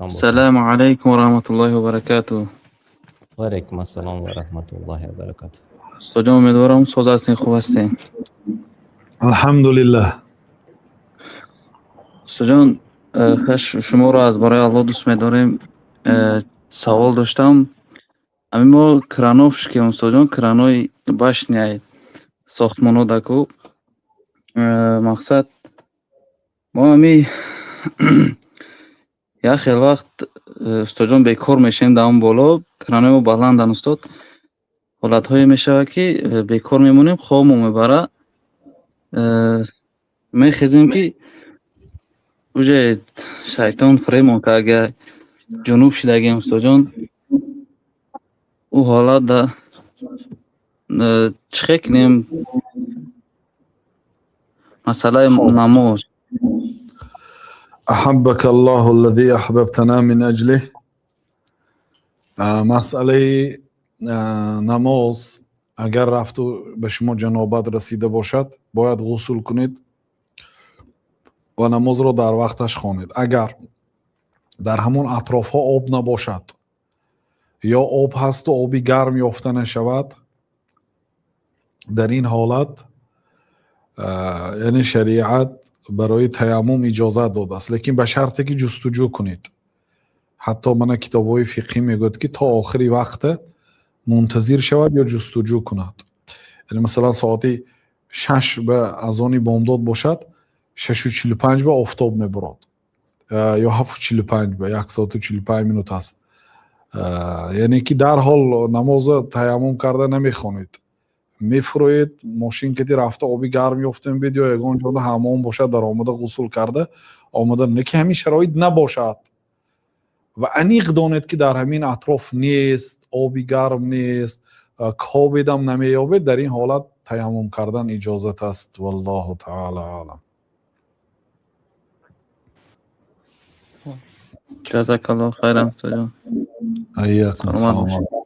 Ассалому алайкум ва раҳматуллоҳи ва баракатуҳ. Ва алайкум ассалом ва раҳматуллоҳи ва баракатуҳ. Устодҷон, умедворам, соз ҳастен, хуб ҳастен. Алҳамдулиллаҳ. Устодҷон, шуморо аз барои Аллоҳ дӯст медорем. Савол доштам. Ҳамин мо крановщик ем, устодҷон, кранои башня и сохтмоно даку. Мақсад, мо ҳами як хел вақт, устодҷон, бекор мешавем дар он боло, кранои мо баландан, устод. Ҳолатҳое мешавад, ки бекор мемонем, хобмо мебарад. Мехезем, ки уже шайтон фиребмон карда, ҷунуб шидагем, устодҷон. Ӯ ҳолат да чӣ хел кунем? Масъалаи намоз. أحبك الله الذي أحببتنا من أجله. Масъалаи намоз, агар рафту ба шумо ҷанобат расида бошад, бояд ғусл кунед ва намозро дар вақташ хонед. Агар дар ҳамон атрофҳо об набошад ё об ҳасту оби гарм ёфта нашавад, дар ин ҳолат, яъне, шариат барои таяммум иҷозат додааст, лекин ба шарте ки ҷустуҷӯ кунед. Ҳатто мана китобҳои фиқҳӣ мегӯяд, ки то охири вақта мунтазир шавад ё ҷустуҷӯ кунад. Яъне, масалан, соати 6 ба азони бомдод бошад, 6:45 ба офтоб мебурод ё 7:45 ба, 1 соату 45 минут аст. Яъне ки дарҳол намоза таяммум карда намехонед, мефуроед, мошин кади рафта, оби гарм ёфта мебиед ё ягон ҷода ҳаммом бошад, даромада, ғусл карда омада. Лекин ҳамин шароит набошад ва аниқ донед, ки дар ҳамин атроф нест, оби гарм нест, кобедам намеёбед, дар ин ҳолат таяммум кардан иҷозат аст. Валлоҳу таала аълам. Ҷазакаллоҳу хайран, устодҷон. Ҳайякум. Саломат бошед. Саломат.